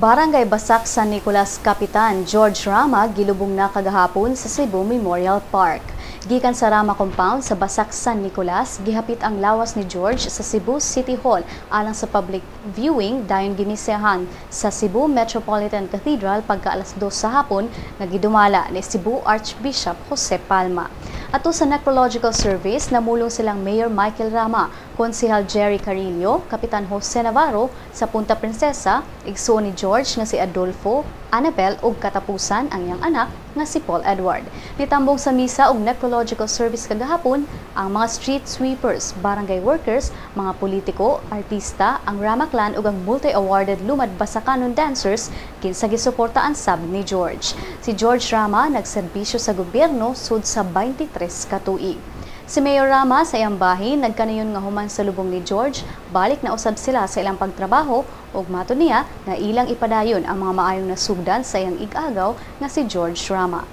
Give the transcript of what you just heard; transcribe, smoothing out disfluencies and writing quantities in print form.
Barangay Basak San Nicolas Kapitan George Rama gilubong na kagahapon sa Cebu Memorial Park. Gikan sa Rama Compound sa Basak San Nicolas, gihapit ang lawas ni George sa Cebu City Hall alang sa public viewing, dayon gimisahan sa Cebu Metropolitan Cathedral pagka alas 2 sa hapon nga gidumala ni Cebu Archbishop Jose Palma. Ato sa necrological service, namulong silang Mayor Michael Rama, Konsehal Jerry Carillo, Kapitan Jose Navarro sa Punta Princesa, igsuon ni George nga si Adolfo, Annabel ug katapusan ang iyang anak nga si Paul Edward. Nitambong sa misa ug necrological service kagahapon ang mga street sweepers, barangay workers, mga politiko, artista, ang Rama Clan ug ang multi-awarded Lumad Basakanon dancers kinsa gisuportaan sab ni George. Si George Rama nagserbisyo sa gobyerno sud sa 23 ka tuig. Si Mayor Rama, sa iyang bahin, nagkanayon nga human sa lubong ni George, balik na usab sila sa ilang pagtrabaho ug matud niya nga ilang ipadayon ang mga maayong nasugdan sa iyang ig-agaw nga si George Rama.